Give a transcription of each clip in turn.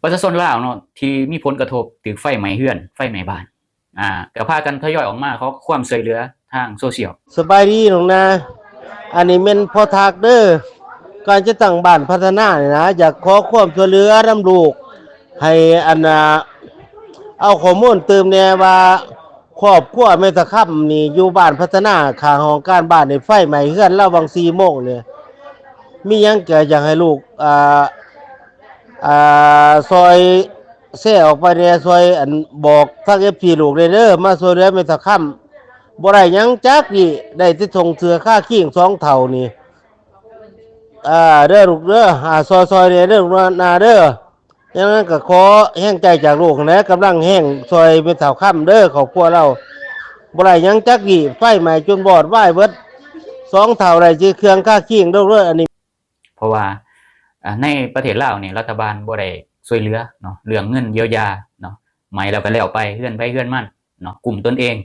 ປະຊາຊົນລາວເນາະ ທີ່ມີຜົນກະທົບຖືກໄຟໄໝ້ເຮືອນ ໄຟໄໝ້ບ້ານ ອ່າ ກໍພາກັນທະຍອຍອອກມາຂໍຄວາມຊ່ວຍເຫຼືອທາງໂຊຊຽວ. ສະບາຍດີນ້ອງນາ ອັນນີ້ແມ່ນພໍ່ທັກເດີ ການຈັດຕັ້ງບ້ານພັດທະນານີ້ນະ ຢາກຂໍຄວາມຊ່ວຍເຫຼືອນຳລູກ ໃຫ້ອັນນ່າ ເອົາຂໍ້ມູນຕື່ມແດ່ວ່າ ຄອບຄົວແມ່ຕາຄຳນີ້ຢູ່ບ້ານພັດທະນາ ຂ້າງຫ້ອງການບ້ານນີ້ໄຟໄໝ້ເຮືອນລາວຫວ່າງສີ່ໂມງນີ້ ມີຫຍັງກໍຢາກໃຫ້ລູກ ອ່າ ອ່າ ຊ່ອຍແຊອອກໄປແດ່ ຊ່ອຍອັນບອກທາງເອັຟຊີລູກແດ່ເດີ ມາຊ່ວຍເຫຼືອແມ່ຕາຄຳ ບໍ່ໄດ້ຫຍັງຈັກນີ້ ໄດ້ແຕ່ຖົງເສື້ອຄາຄີງສອງເຖົ້ານີ້ ອ່າ ເດີລູກເດີ ອ່າ ຊ່ອຍໆແດ່ເດີລູກນາເດີ. ຈັ່ງນັ້ນກໍຂໍແຮງໃຈຈາກລູກຫັ້ນແຫຼະ ກຳລັງແຮງຊ່ອຍແມ່ເຖົ້າຄຳເດີ ຄອບຄົວລາວບໍ່ໄດ້ຫຍັງຈັກດີ້ ໄຟໄໝ້ຈົນວອດວາຍເບິດ ສອງເຖົ້າໄດ້ແຕ່ເຄື່ອງຄາຄີງເດີ ອັນນີ້. ເພາະວ່າ ອ່າ ໃນປະເທດລາວນີ້ ລັດຖະບານບໍ່ໄດ້ຊ່ວຍເຫຼືອເນາະ ເລື່ອງເງິນຢຽວຢາເນາະ ໄໝ້ແລ້ວກໍແລ້ວໄປ ເຮືອນໃຜເຮືອນມັນເນາະ ກຸ້ມຕົນເອງ.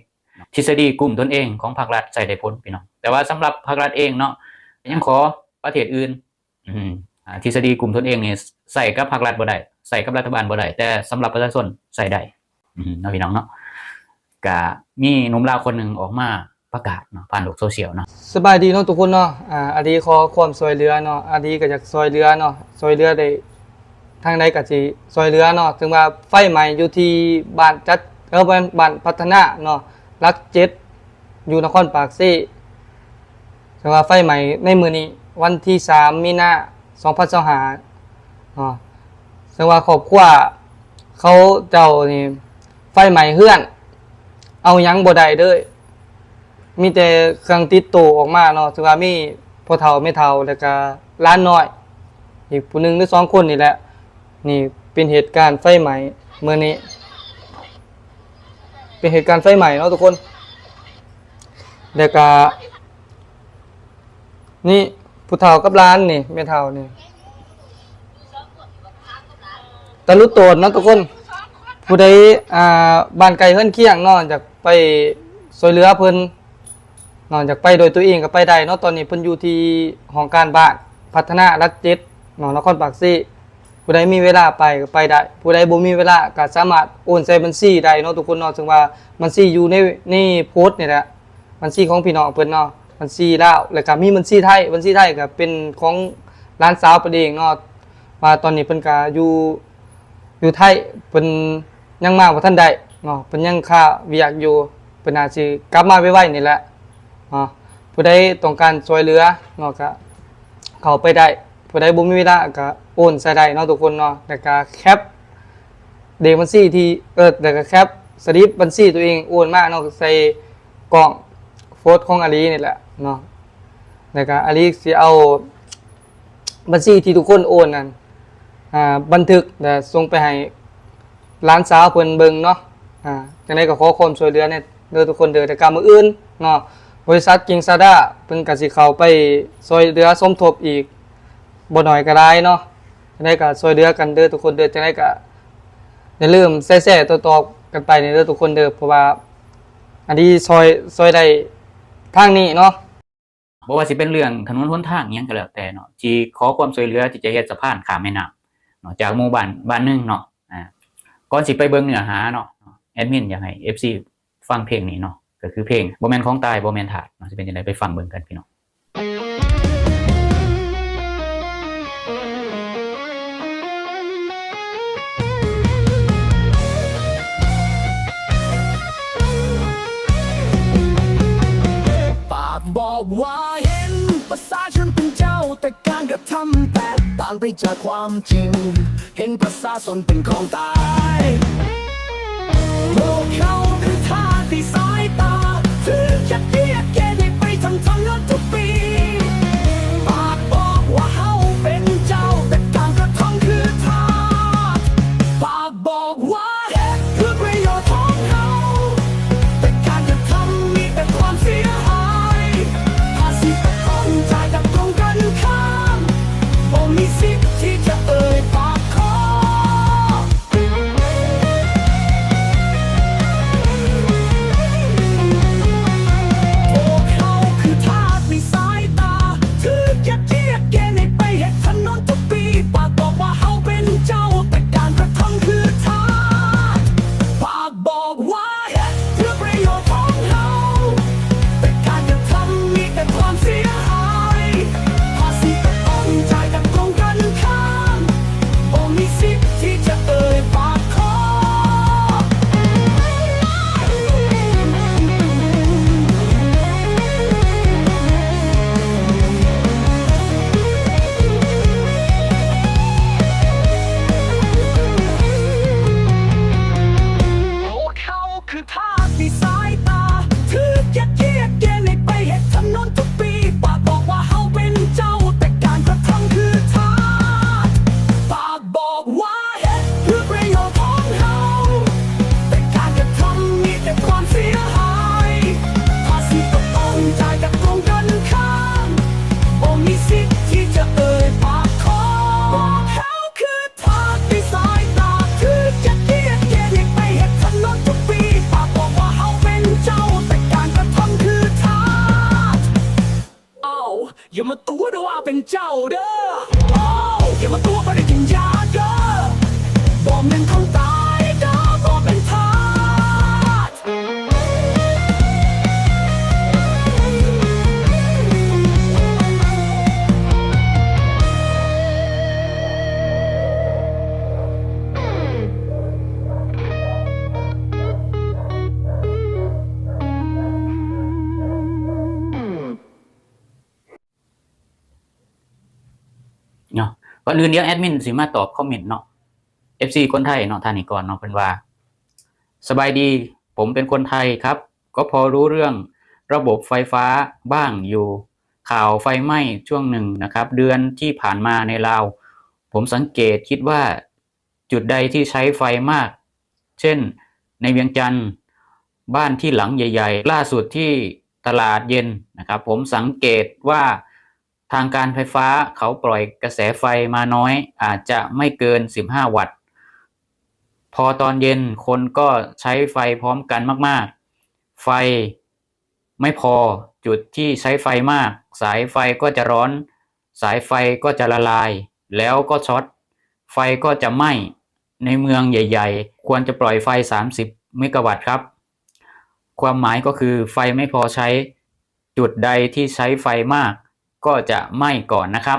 ທິດສະດີກຸ້ມຕົນເອງຂອງພາກລັດໃຊ້ໄດ້ຜົນ ພີ່ນ້ອງ, ແຕ່ວ່າສຳລັບພາກລັດເອງເນາະ ຍັງຂໍປະເທດອື່ນ ອືມ ອ່າ ທິດສະດີກຸ້ມຕົນເອງນີ້ໃຊ້ກັບພາກລັດບໍ່ໄດ້ ໃຊ້ກັບລັດຖະບານບໍ່ໄດ້ ແຕ່ສຳລັບປະຊາຊົນໃຊ້ໄດ້ ອືມ ເນາະ ພີ່ນ້ອງເນາະ. ກະມີໜຸ່ມລາວຄົນໜຶ່ງອອກມາປະກາດເນາະ ຜ່ານໂລກໂຊຊຽວເນາະ. ສະບາຍດີເນາະທຸກຄົນເນາະ, ອາ ອາດີຂໍຄວາມຊ່ວຍເຫຼືອເນາະ, ອາດີກໍຢາກຊ່ວຍເຫຼືອເນາະ, ຊ່ວຍເຫຼືອໄດ້ທາງໃດກໍຊິຊ່ວຍເຫຼືອເນາະ. ເຖິງວ່າໄຟໄໝ້ຢູ່ທີ່ບ້ານຈັດ ເອີ ແມ່ນ ບ້ານພັດທະນາເນາະ ຫຼັກເຈັດ ຢູ່ນະຄອນປາກເຊ ເຊິ່ງວ່າໄຟໄໝ້ໃນມື້ນີ້ ວັນທີສາມ ມີນາ ສອງພັນຊາວຫ້າເນາະ, ເຊິ່ງວ່າຄອບຄົວເຂົາເຈົ້ານີ້ໄຟໄໝ້ເຮືອນ ເອົາຫຍັງບໍ່ໄດ້ເລີຍ ມີແຕ່ເຄື່ອງຕິດໂຕອອກມາເນາະ, ເຊິ່ງວ່າມີພໍ່ເຖົ້າແມ່ເຖົ້າ ແລ້ວກະຫຼານນ້ອຍ ອີກຜູ້ໜຶ່ງຫຼືສອງຄົນນີ້ແຫຼະ. ນີ້ເປັນເຫດການໄຟໄໝ້ມື້ນີ້ ເປັນເຫດການໄຟໄໝ້ເນາະທຸກຄົນ. ແລ້ວກະນີ້ຜູ້ເຖົ້າກັບຫຼານນີ້ ແມ່ເຖົ້ານີ້ ຕະລຸໂຕນເນາະທຸກຄົນ. ຜູ້ໃດ ອ່າ ບ້ານໃກ້ເຮືອນຄຽງເນາະ ຢາກໄປຊ່ວຍເຫຼືອເພິ່ນເນາະ ຢາກໄປດ້ວຍຕົວເອງກໍໄປໄດ້ເນາະ. ຕອນນີ້ເພິ່ນຢູ່ທີ່ຫ້ອງການບ້ານພັດທະນາຫຼັກເຈັດເນາະ ນະຄອນປາກເຊ. ຜູ້ໃດມີເວລາໄປກໍໄປໄດ້, ຜູ້ໃດບໍ່ມີເວລາກໍສາມາດໂອນໃສ່ບັນຊີໄດ້ເນາະທຸກຄົນເນາະ. ເຊິ່ງວ່າບັນຊີຢູ່ໃນ ໃນໂພສນີ້ແຫຼະ ບັນຊີຂອງພີ່ນ້ອງເພິ່ນເນາະ, ບັນຊີລາວ ແລ້ວກໍມີບັນຊີໄທ. ບັນຊີໄທກໍເປັນຂອງຫຼານສາວເພິ່ນເອງເນາະ, ວ່າຕອນນີ້ເພິ່ນກໍຢູ່ ຢູ່ໄທ ເພິ່ນຍັງມາບໍ່ທັນໄດ້ເນາະ, ເພິ່ນຍັງຄາວຽກຢູ່, ເພິ່ນອາດຊິກັບມາໄວໆນີ້ແຫຼະເນາະ. ຜູ້ໃດຕ້ອງການຊ່ວຍເຫຼືອເນາະ ກໍເຂົ້າໄປໄດ້, ຜູ້ໃດບໍ່ມີເວລາກໍໂອນໃສ່ໄດ້ເນາະທຸກຄົນເນາະ. ແລ້ວກໍແຄັບເລກບັນຊີທີ່ ເອີ ແລ້ວກໍແຄັບສະລິບບັນຊີຕົວເອງໂອນມາເນາະ ໃສ່ກ້ອງໂຟນຂອງອາລີນີ້ແຫຼະເນາະ. ແລ້ວກໍອາລີຊິເອົາບັນຊີທີ່ທຸກຄົນໂອນນັ້ນ ອ່າ ບັນທຶກ ແລະ ສົ່ງໄປໃຫ້ຫຼານສາວເພິ່ນເບິ່ງເນາະ. ອ່າ ຈັ່ງໃດກໍຂໍຄວາມຊ່ວຍເຫຼືອແດ່ເດີທຸກຄົນເດີ. ແຕ່ກະມື້ອື່ນເນາະ ບໍລິສັດກິງຊາດາເພິ່ນກະຊິເຂົ້າໄປຊ່ວຍເຫຼືອສົມທົບອີກ ບໍ່ໜ້ອຍກໍຫຼາຍເນາະ. ຈັ່ງໃດກໍຊ່ວຍເຫຼືອກັນເດີທຸກຄົນເດີ. ຈັ່ງໃດກໍຢ່າລືມແຊໆຕໍ່ໆກັນໄປເດີທຸກຄົນເດີ ເພາະວ່າອັນນີ້ຊ່ອຍ ຊ່ອຍໄດ້ທາງນີ້ເນາະ. ບໍ່ວ່າຊິເປັນເລື່ອງຖະໜົນຫົນທາງອີ່ຫຍັງກໍແລ້ວແຕ່ເນາະ ທີ່ຂໍຄວາມຊ່ວຍເຫຼືອທີ່ຈະເຮັດສະພານຂ້າມແມ່ນ້ຳເນາະ ຈາກໝູ່ບ້ານບ້ານໜຶ່ງເນາະ. ອ່າ ກ່ອນຊິໄປເບິ່ງເນື້ອຫາເນາະ ແອດມິນຢາກໃຫ້ເອັຟຊີຟັງເພງນີ້ເນາະ ກໍຄືເພງບໍ່ແມ່ນຂອງຕາຍ ບໍ່ແມ່ນທາດເນາະ. ຊິເປັນຈັ່ງໃດ ໄປຟັງເບິ່ງກັນພີ່ນ້ອງ. ປາກບອກວ່າເຫັນປະຊາຊົນເປັນເຈົ້າ, ແຕ່ການກະທຳແຕກຕ່າງໄປຈາກຄວາມຈິງ, ເຫັນປະຊາຊົນເປັນຂອງຕາຍ. ພວກເຂົາຄືທາດໃນສາຍຕາ, ຖືກຍັດເຢີຍດເກນໃຫ້ໄປທັງທັງເງິນທຸກປີ. ປາກບອກວ່າເຮົາເປັນເຈົ້າ, ແຕ່ການກະທຳຄືທາດ. ປາກບອກວ່າເຮັດເພື່ອປະໂຫຍດຂອງເຮົາ, ແຕ່ການກະທຳມີແຕ່ຄວາມເສຍຫາຍ. ພາສີປະຊາຊົນຈ່າຍຢ່າງກົງກັນຂ້າມ, ບໍ່ມີສິດທີ່ຈະເອີ່ຍປາກຂໍ. ພວກເຮົາຄືທາດໃນ ກ່ອນອື່ນດຽວແອດມິນຊິມາຕອບຄອມເມັນເນາະ ເອັຟຊີຄົນໄທເນາະ ທ່ານນີ້ກ່ອນເນາະ ເພິ່ນວ່າ ສະບາຍດີ ຜົມເປັນຄົນໄທຄັບ ກໍພໍຮູ້ເລື່ອງລະບົບໄຟຟ້າບ້າງຢູ່ ຂ່າວໄຟໄໝ້ຊ່ວງໜຶ່ງນະຄັບ ເດືອນທີ່ຜ່ານມາໃນລາວ ຜົມສັງເກດຄິດວ່າ ຈຸດໃດທີ່ໃຊ້ໄຟມາກ ເຊັ່ນ ໃນວຽງຈັນ ບ້ານທີ່ຫຼັງໃຫຍ່ໆ ລ່າສຸດທີ່ຕະຫຼາດເຢັນນະຄັບ ຜົມສັງເກດວ່າ ທາງການໄຟຟ້າເຂົາປ່ອຍກະແສໄຟມານ້ອຍ ອາດຈະໄມ່ເກີນສິບຫ້າວັດ ພໍຕອນເຢັນຄົນກໍໃຊ້ໄຟພ້ອມກັນມາກໆ ໄຟໄມ່ພໍ ຈຸດທີ່ໃຊ້ໄຟມາກ ສາຍໄຟກໍຈະຮ້ອນ ສາຍໄຟກໍຈະລະລາຍ ແລ້ວກໍຊັອດ ໄຟກໍຈະໄໝ້ ໃນເມືອງໃຫຍ່ໆ ຄວນຈະປ່ອຍໄຟສາມສິບເມກາວັດຄັບ ຄວາມໝາຍກໍຄືໄຟໄມ່ພໍໃຊ້ ຈຸດໃດທີ່ໃຊ້ໄຟມາກກໍຈະໄໝ້ກ່ອນນະຄັບ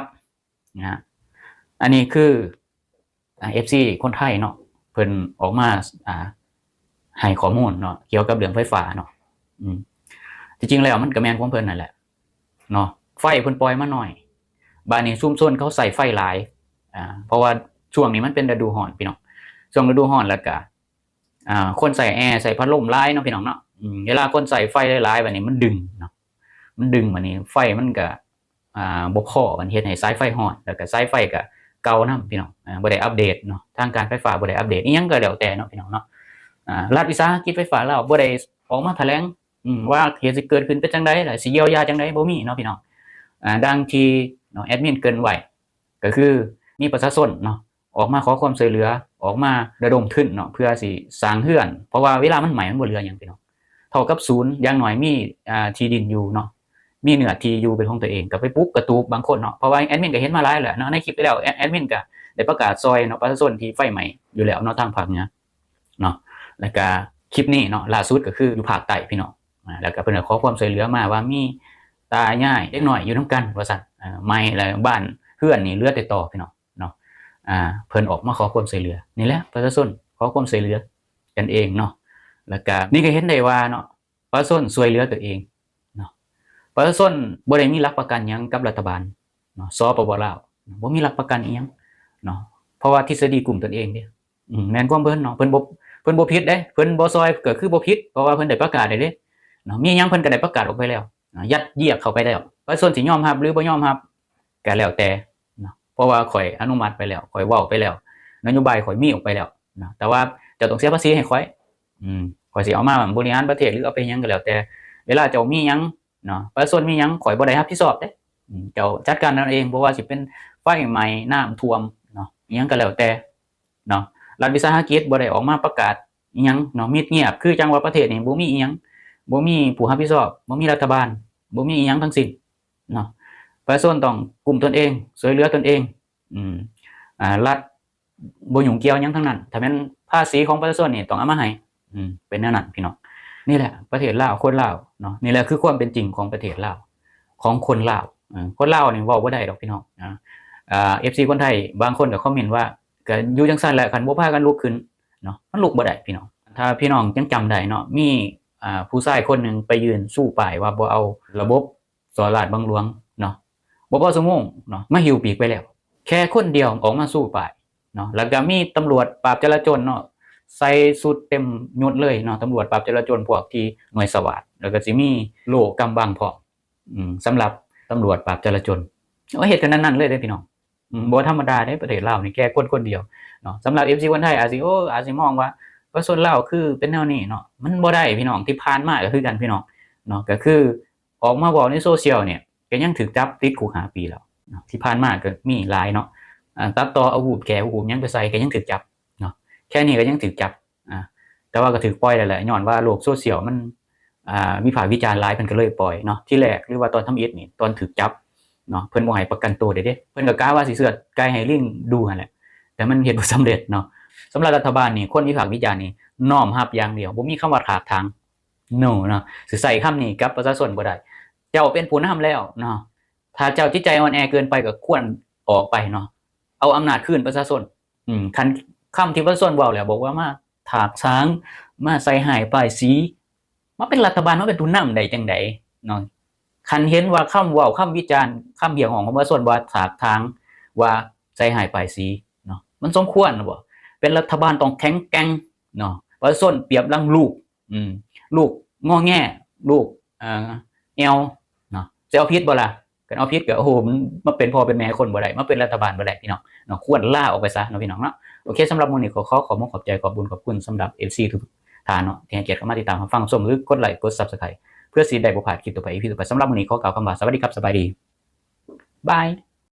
ນະ ອັນນີ້ຄື ອາ ເອັຟຊີຄົນໄທເນາະ ເພິ່ນອອກມາ ອາ ໃຫ້ຂໍ້ມູນເນາະ ກ່ຽວກັບເລື່ອງໄຟຟ້າເນາະ ອືມ ທີ່ຈິງແລ້ວມັນກໍແມ່ນຂອງເພິ່ນນັ້ນແຫຼະເນາະ ໄຟເພິ່ນປ່ອຍມາໜ້ອຍ ບາດນີ້ຊຸມຊົນເຂົາໃຊ້ໄຟຫຼາຍ ອາ ເພາະວ່າຊ່ວງນີ້ມັນເປັນລະດູຮ້ອນພີ່ນ້ອງ ຊ່ວງລະດູຮ້ອນ ແລ້ວກະ ອາ ຄົນໃຊ້ແອ ໃຊ້ພັດລົມຫຼາຍເນາະພີ່ນ້ອງເນາະ ອືມ ເວລາຄົນໃຊ້ໄຟຫຼາຍໆ ບາດນີ້ມັນດຶງເນາະ ມັນດຶງ ບາດນີ້ໄຟມັນກະ ອາ ບໍ່ພໍ ມັນເຮັດໃຫ້ສາຍໄຟຮ້ອນ ແລ້ວກະສາຍໄຟກະເກົ່ານຳພີ່ນ້ອງ ອາ ບໍ່ໄດ້ອັບເດດເນາະ ທາງການໄຟຟ້າບໍ່ໄດ້ອັບເດດ ອີ່ຫຍັງກໍແລ້ວແຕ່ເນາະພີ່ນ້ອງເນາະ ອາ ລັດວິສາຫະກິດໄຟຟ້າລາວບໍ່ໄດ້ອອກມາຖະແຫຼງ ອືມ ວ່າເຫດຊິເກີດຂຶ້ນເປັນຈັ່ງໃດ ແລະ ຊິຢຽວຢາຈັ່ງໃດ ບໍ່ມີເນາະພີ່ນ້ອງ ອາ ດັ່ງທີ່ເນາະ ແອດມິນເກີ່ນໄວ້ ກໍຄືມີປະຊາຊົນເນາະ ອອກມາຂໍຄວາມຊ່ວຍເຫຼືອ ອອກມາລະດົມທຶນເນາະ ເພື່ອຊິສ້າງເຮືອນ ເພາະວ່າເວລາມັນໄໝ້ມັນບໍ່ເຫຼືອຫຍັງພີ່ນ້ອງ ເທົ່າກັບສູນ ຢ່າງໜ້ອຍມີ ອາ ທີ່ດິນຢູ່ເນາະ ມີເນື້ອທີ່ຢູ່ເປັນຂອງຕົວເອງ ກໍໄປປຸກກະຕູບບາງຄົນເນາະ ເພາະວ່າແອດມິນກໍເຫັນມາຫຼາຍແລ້ວເນາະ ໃນຄລິບໄປແລ້ວ ແອດ ແອດມິນກໍໄດ້ປະກາດຊ່ອຍເນາະ ປະຊາຊົນທີ່ໄຟໄໝ້ຢູ່ແລ້ວເນາະ ທາງພາກເໜືອເນາະ ແລ້ວກໍຄລິບນີ້ເນາະ ລ່າສຸດກໍຄືຢູ່ພາກໃຕ້ພີ່ນ້ອງ ອາ ແລ້ວກໍເພິ່ນກໍຂໍຄວາມຊ່ວຍເຫຼືອມາວ່າມີຕາຍາຍເດັກນ້ອຍຢູ່ນຳກັນວ່າຊັ້ນ ເອີ ໄໝ້ແລ້ວ ບ້ານເຮືອນນີ້ເຫຼືອແຕ່ຕໍພີ່ນ້ອງ ເນາະ ອາ ເພິ່ນອອກມາຂໍຄວາມຊ່ວຍເຫຼືອ ນີ້ແຫຼະ ປະຊາຊົນຂໍຄວາມຊ່ວຍເຫຼືອກັນເອງເນາະ ແລ້ວກະນີ້ກໍເຫັນໄດ້ວ່າເນາະ ປະຊາຊົນຊ່ວຍເຫຼືອຕົວເອງເນາະ ປະຊາຊົນບໍ່ໄດ້ມີຫຼັກປະກັນຫຍັງກັບລັດຖະບານເນາະ ສປປ ລາວ ບໍ່ມີຫຼັກປະກັນອີ່ຫຍັງເນາະ ເພາະວ່າທິດສະດີກຸ້ມຕົນເອງເດ້ ອືມ ແມ່ນຄວາມເພິ່ນເນາະ ເພິ່ນບໍ່ ເພິ່ນບໍ່ຜິດເດ້ ເພິ່ນບໍ່ຊ່ອຍກໍຄືບໍ່ຜິດ ເພາະວ່າເພິ່ນໄດ້ປະກາດໄດ້ເດ້ເນາະ ມີຫຍັງເພິ່ນກໍໄດ້ປະກາດອອກໄປແລ້ວເນາະ ຍັດຢຽກເຂົ້າໄປແລ້ວ ປະຊາຊົນຊິຍອມຮັບ ຫຼື ບໍ່ຍອມຮັບ ກໍແລ້ວແຕ່ເນາະ ເພາະວ່າຂ້ອຍອະນຸມັດໄປແລ້ວ ຂ້ອຍເວົ້າໄປແລ້ວ ນະໂຍບາຍຂ້ອຍມີອອກໄປແລ້ວເນາະ ແຕ່ວ່າເຈົ້າຕ້ອງເສຍພາສີໃຫ້ຂ້ອຍ ອືມ ຂ້ອຍຊິເອົາມາບໍລິຫານປະເທດ ຫຼື ເອົາໄປເຮັດຫຍັງກໍແລ້ວແຕ່ ເວລາເຈົ້າມີຫຍັງເນາະ ປະຊາຊົນມີຫຍັງ ຂ້ອຍບໍ່ໄດ້ຮັບຜິດຊອບເດ້ ອືມ ເຈົ້າຈັດການເອົາເອງ ບໍ່ວ່າຊິເປັນໄຟໄໝ້ ນ້ຳຖ້ວມເນາະ ອີ່ຫຍັງກໍແລ້ວແຕ່ ເນາະ ລັດວິສາຫະກິດບໍ່ໄດ້ອອກມາປະກາດອີ່ຫຍັງເນາະ ມິດງຽບ ຄືຈັ່ງວ່າປະເທດນີ້ບໍ່ມີອີ່ຫຍັງ ບໍ່ມີຜູ້ຮັບຜິດຊອບ ບໍ່ມີລັດຖະບານ ບໍ່ມີອີ່ຫຍັງທັງສິ້ນເນາະ ປະຊາຊົນຕ້ອງກຸ້ມຕົນເອງ ຊ່ວຍເຫຼືອຕົນເອງ ອືມ ອາ ລັດບໍ່ຫຍຸ້ງກ່ຽວຫຍັງທັງນັ້ນ ຖ້າແມ່ນພາສີຂອງປະຊາຊົນນີ້ຕ້ອງເອົາມາໃຫ້ ອືມ ເປັນແນວນັ້ນພີ່ນ້ອງ ນີ້ແຫຼະປະເທດລາວ ຄົນລາວເນາະ ນີ້ແຫຼະຄືຄວາມເປັນຈິງຂອງປະເທດລາວ ຂອງຄົນລາວ ເອີ ຄົນລາວນີ້ເວົ້າບໍ່ໄດ້ດອກພີ່ນ້ອງນະ ອາ ເອັຟຊີຄົນໄທບາງຄົນກໍຄອມເມັນວ່າ ກໍຢູ່ຈັ່ງຊັ້ນແຫຼະ ຄັນບໍ່ພາກັນລຸກຂຶ້ນເນາະ ມັນລຸກບໍ່ໄດ້ພີ່ນ້ອງ ຖ້າພີ່ນ້ອງຍັງຈຳໄດ້ເນາະ ມີ ອາ ຜູ້ຊາຍຄົນໜຶ່ງໄປຢືນຊູປ້າຍວ່າບໍ່ເອົາລະບົບສໍ້ລາດບັງຫຼວງເນາະ ບໍ່ພໍຊົ່ວໂມງເນາະ ມາຫິ້ວປີກໄປແລ້ວ ແຄ່ຄົນດຽວອອກມາຊູປ້າຍ ເນາະ ແລ້ວກໍມີຕຳຫຼວດປາບຈະລາຈອນເນາະ ໃສ່ຊຸດເຕັມຍົດເລີຍເນາະ ຕຳຫຼວດປາບຈະລາຈອນພວກທີ່ໜ່ວຍສະຫວາດ ແລ້ວກໍຊິມີໂລ່ກຳບັງພ້ອມ ອືມ ສຳລັບຕຳຫຼວດປາບຈະລາຈອນ ໂອ້ ເຮັດກັນນັ້ນໆເລີຍເດ້ພີ່ນ້ອງ ອືມ ບໍ່ທຳມະດາເດ້ ປະເທດລາວນີ້ແກ່ຄົນຄົນດຽວເນາະ ສຳລັບເອັຟຊີຄົນໄທອາດຊິ ໂອ້ ອາດຊິມອງວ່າປະຊາຊົນລາວຄືເປັນແນວນີ້ເນາະ ມັນບໍ່ໄດ້ພີ່ນ້ອງ ທີ່ຜ່ານມາກໍຄືກັນພີ່ນ້ອງເນາະ ກໍຄືອອກມາເວົ້າໃນໂຊຊຽວນີ້ ກໍຍັງຖືກຈັບຕິດຄຸກຫ້າປີແລ້ວເນາະ ທີ່ຜ່ານມາກໍມີຫຼາຍເນາະ ອາ ຕັດຕໍ່ເອົາຮູບແກ້ຮູບຫຍັງໄປໃສ່ກໍຍັງຖືກຈັບເນາະ ແຄ່ນີ້ກໍຍັງຖືກຈັບ ອາ ແຕ່ວ່າກໍຖືກປ່ອຍແລ້ວແຫຼະ ຍ້ອນວ່າໂລກໂຊຊຽວມັນ ອາ ວິພາກວິຈານຫຼາຍ ເພິ່ນກໍເລີຍປ່ອຍເນາະ ທີແລກ ຫຼືວ່າຕອນທຳອິດນີ້ ຕອນຖືກຈັບເນາະ ເພິ່ນບໍ່ໃຫ້ປະກັນໂຕເດ້ ເພິ່ນກໍກະວ່າຊິເຊືອດໄກ່ໃຫ້ລິງດູຫັ້ນແຫຼະ ແຕ່ມັນເຮັດບໍ່ສຳເລັດເນາະ ສຳລັບລັດຖະບານນີ້ ຄົນວິພາກວິຈານນີ້ ນ້ອມຮັບຢ່າງດຽວ ບໍ່ມີຄຳວ່າຖາກຖາງ ໂນ ເນາະ ຊິໃຊ້ຄຳນີ້ກັບປະຊາຊົນບໍ່ໄດ້ ເຈົ້າເປັນຜູ້ນຳແລ້ວເນາະ ຖ້າເຈົ້າຈິດໃຈອ່ອນແອເກີນໄປກໍຄວນອອກໄປເນາະ ເອົາອຳນາດຄືນປະຊາຊົນ ອືມ ຄັນຄຳທີ່ປະຊາຊົນເວົ້າແລ້ວ ບອກວ່າມາຖາກຖາງ ມາໃສ່ຮ້າຍປ້າຍສີ ມາເປັນລັດຖະບານ ມາເປັນຜູ້ນຳໄດ້ຈັ່ງໃດເນາະ ຄັນເຫັນວ່າຄຳເວົ້າ ຄຳວິຈານ ຄຳຮຽກຮ້ອງຂອງປະຊາຊົນວ່າຖາກຖາງ ວ່າ ໃສ່ຮ້າຍປ້າຍສີເນາະ ມັນສົມຄວນບໍ່? ເປັນລັດຖະບານຕ້ອງແຂງແກ່ງເນາະ ປະຊາຊົນປຽບດັ່ງລູກ ອືມ ລູກງໍແງ ລູກ ເອີ ແອວເນາະ ຊິເອົາຜິດບໍ່ລະ? ຄັນເອົາຜິດກໍ ໂອ້ໂຫ ມັນມາເປັນພໍ່ເປັນແມ່ຄົນບໍ່ໄດ້ ມາເປັນລັດຖະບານບໍ່ໄດ້ພີ່ນ້ອງເນາະ ຄວນລາອອກໄປຊະເນາະພີ່ນ້ອງເນາະ. ໂອເຄ ສຳລັບມື້ນີ້ກໍຂໍຂອບມຸກຂອບໃຈ ຂອບບຸນຂອບຄຸນສຳລັບເອັຟຊີທຸກທ່ານເນາະ ທີ່ໃຫ້ກຽດເຂົ້າມາຕິດຕາມຮັບຟັງຊົມ ຫຼືກົດໄລກົດ Subscribe ເພື່ອຊິໄດ້ບໍ່ພາດຄລິບຕໍ່ໄປ ອີພີຕໍ່ໄປ. ສຳລັບມື້ນີ້ຂໍກ່າວຄຳວ່າ ສະຫວັດດີຄັບ ສະບາຍດີ ບາຍ.